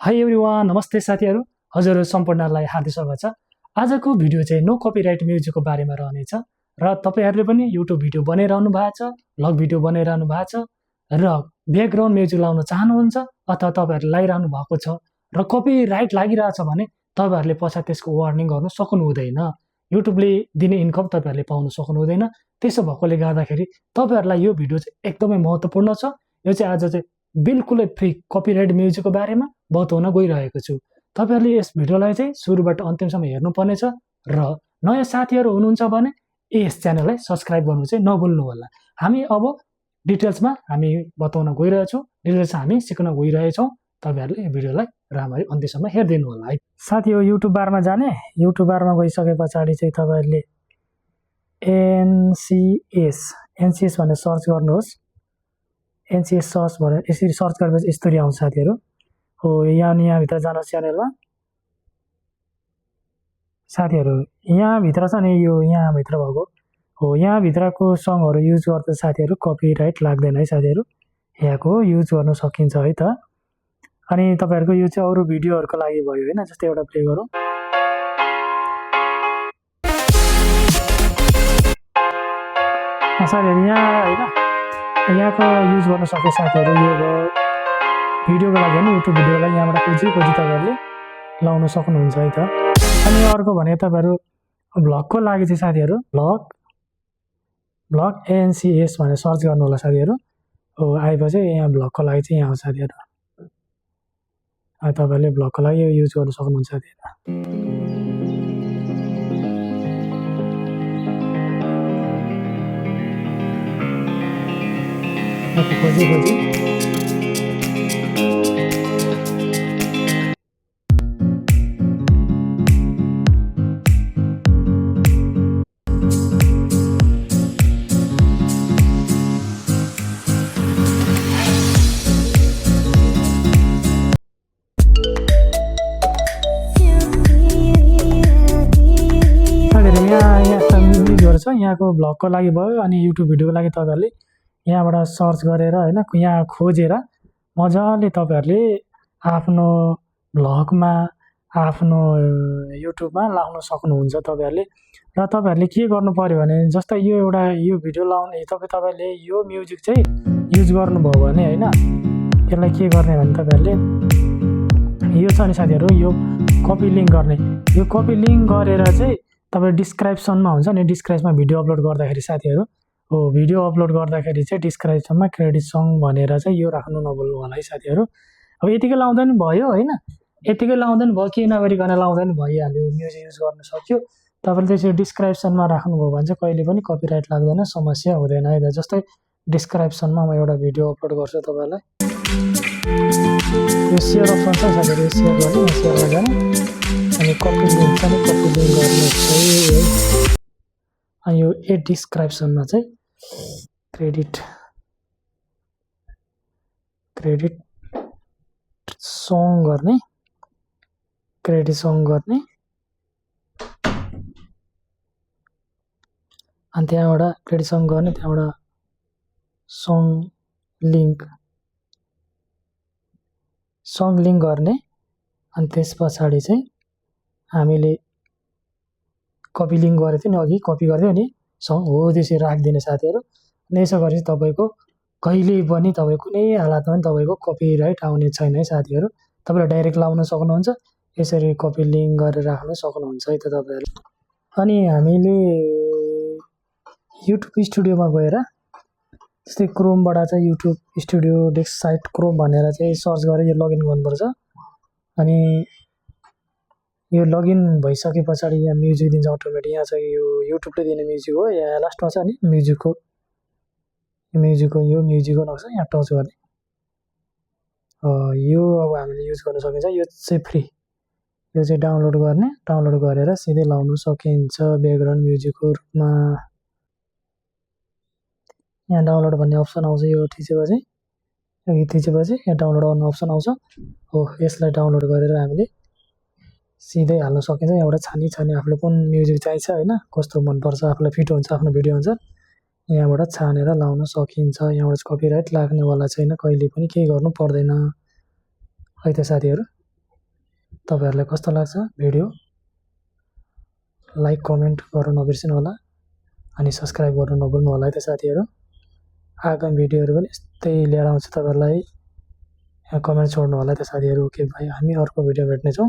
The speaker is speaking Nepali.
हाई एभ्रिवान, नमस्ते साथीहरू। हजुर सम्पूर्णलाई हार्दिक स्वागत छ। आजको भिडियो चाहिँ नो कपिराइट म्युजिकको बारेमा रहनेछ र तपाईहरुले पनि युट्युब भिडियो बनाइरहनु भएको छ, भ्लग भिडियो बनाइरहनु भएको छ र ब्याकग्राउन्ड म्युजिक लाउन चाहनुहुन्छ अथवा तपाईहरुले लाइरहनु भएको छ र कपिराइट लागिरहेछ भने तपाईहरुले पछि त्यसको वार्निङ गर्न सक्नु हुँदैन। युट्युबले दिने इन्कम तपाईहरुले पाउन सक्नु हुँदैन। त्यसो भएकोले गर्दाखेरि तपाईहरुलाई यो भिडियो चाहिँ एकदमै महत्त्वपूर्ण छ। यो चाहिँ आज चाहिँ बिल्कुलै फ्री कपिराइट म्युजिकको बारेमा बताउन गइरहेको छु। तपाईहरुले यस भिडियोलाई चाहिँ सुरुबाट अन्तिमसम्म हेर्नुपर्नेछ र नयाँ साथीहरु हुनुहुन्छ भने यस च्यानललाई सब्स्क्राइब गर्नु चाहिँ नभुल्नु होला। हामी अब डिटेल्समा हामी बताउन गइरहेछौं, डिटेल्स हामी सिक्न गइरहेछौं। तपाईहरुले यो भिडियोलाई राम्ररी अन्तिमसम्म हेर्दिनु होला है। साथी हो युट्युब बारमा जाने, युट्युब बारमा गइसकेपछि चाहिँ तपाईहरुले एनसीएस भनेर सर्च गर्नुहोस्। एनसीएस सर्च भनेर यसरी सर्च गरेपछि यस्तरी आउँछ साथीहरु। हो यहाँ भित्र जानुहोस् च्यानलमा। साथीहरु यहाँ भित्र छ नि, यो यहाँ भित्र भएको हो। यहाँ भित्रको सङहरु युज गर्दा साथीहरु कपिराइट लाग्दैन है साथीहरु। यहाँको युज गर्न सकिन्छ है त। अनि तपाईहरुको यो चाहिँ अरु भिडियोहरुको लागि भयो हैन। जस्तै एउटा प्ले गरौँ। साथीहरु यहाँ हैन, यहाँको युज गर्न सक्छ साथीहरु। यो भिडियोको लागि हैन, युट्युब भिडियोलाई यहाँबाट खोजी तपाईहरुले लाउन सक्नुहुन्छ है त। अनि अर्को भने तपाईहरु भ्लगको लागि चाहिँ साथीहरु भ्लग एनसीएस भनेर सर्च गर्नु होला साथीहरु। हो आएपछि यहाँ भ्लगको लागि चाहिँ यहाँ आउँछ साथीहरु। तपाईहरुले भ्लगको लागि यो युज गर्न सक्नुहुन्छ साथीहरु। खोजी यहाँको भ्लगको लागि भयो। अनि युट्युब भिडियोको लागि तपाईहरुले यहाँबाट सर्च गरेर हैन, यहाँ खोजेर मजाले तपाईहरुले आफ्नो भ्लगमा आफ्नो युट्युबमा लाउन सक्नुहुन्छ तपाईहरुले। र तपाईहरुले के गर्नु पर्यो भने जस्तै यो भिडियो लाउने तपाईहरुले यो म्युजिक चाहिँ युज गर्नुभयो भने हैन, यसलाई के गर्ने भने तपाईहरुले यो छ नि साथीहरु, यो कपी लिंक गर्ने। यो कपी लिंक गरेर चाहिँ तपाईहरु डिस्क्रिप्सनमा हुन्छ नि, डिस्क्रिप्सनमा भिडियो अपलोड गर्दाखेरि साथीहरु हो, भिडियो अपलोड गर्दाखेरि चाहिँ डिस्क्रिप्सनमा क्रेडिट सङ भनेर चाहिँ यो राख्नु नभुल्नु होला है साथीहरु। अब यतिकै लाउँदा नि भयो हैन, यतिकै लाउँदा नि भयो, के नगरिकन लाउँदा नि भइहाल्यो, म्युजिक युज गर्न सक्यो। तपाईले त्यसरी डिस्क्रिप्सनमा राख्नुभयो भने चाहिँ कहिले पनि कपिराइट लाग्दैन, समस्या हुँदैन है त। जस्तै डिस्क्रिप्सनमा म एउटा भिडियो अपलोड गर्छु तपाईहरुलाई। यो शेयर अप्सन छ साथीहरु, शेयर गर्ने, शेयरमा जाने अनि कपी लिंक छ नि, कपी लिंक गर्ने चाहिँ अनि यो एड डिस्क्रिप्सनमा चाहिँ क्रेडिट सङ गर्ने, क्रेडिट सङ गर्ने। अनि त्यहाँबाट क्रेडिट सङ गर्ने, त्यहाँबाट सङ लिंक गर्ने। अनि त्यसपछि चाहिँ हामीले कपी लिंक गरेको थियो नि, अघि कपी गर्दियो नि सङ हो, त्यसरी राखिदिने साथीहरु। यसो गरेपछि तपाईको कहिले पनि तपाईको कुनै हालतमा पनि तपाईको कपिराइट आउने छैन है साथीहरु। तपाईले डाइरेक्ट लाउन सक्नुहुन्छ, यसरी कपी लिंक गरेर राख्न सक्नुहुन्छ है त तपाईहरुले। अनि हामीले युट्युब स्टुडियोमा गएर जस्तै क्रोमबाट चाहिँ YouTube studio desk site Chrome भनेर चाहिँ सर्च गरेर यो लगइन गर्नुपर्छ। अनि यो लगइन भइसकेपछि यहाँ म्युजिक दिन्छ अटोमेटिक। यहाँ चाहिँ यो युट्युबले दिने म्युजिक हो, यहाँ लास्टमा छ नि म्युजिकको यो म्युजिकको नक्सा यहाँ टच गर्ने। यो अब हामीले युज गर्न सकिन्छ। यो चाहिँ फ्री, यो चाहिँ डाउनलोड गर्ने, डाउनलोड गरेर सिधै लाउन सकिन्छ ब्याकग्राउन्ड म्युजिकको रूपमा। यहाँ डाउनलोड भन्ने अप्सन आउँछ, यो थिचेपछि यहाँ डाउनलोड गर्नु अप्सन आउँछ हो। यसलाई डाउनलोड गरेर हामीले सिधै हाल्न सकिन्छ। यहाँबाट छानी आफूले कुन म्युजिक चाहिन्छ हैन, कस्तो मन पर्छ, आफूलाई फिट हुन्छ आफ्नो भिडियो अनुसार यहाँबाट छानेर लाउन सकिन्छ। यहाँबाट कपिराइट लाग्नेवाला छैन, कहिले पनि केही गर्नु पर्दैन है त साथीहरु। तपाईहरुलाई कस्तो लाग्छ भिडियो लाइक कमेन्ट गर्न नबिर्सनु होला अनि सब्स्क्राइब गर्न नभुल्नु होला है त साथीहरु। आगामी भिडियोहरु पनि यस्तै लिएर आउँछु तपाईहरुलाई। यहाँ कमेन्ट छोड्नु होला है त साथीहरु। ओके भाइ हामी अर्को भिडियो भेट्ने छौं।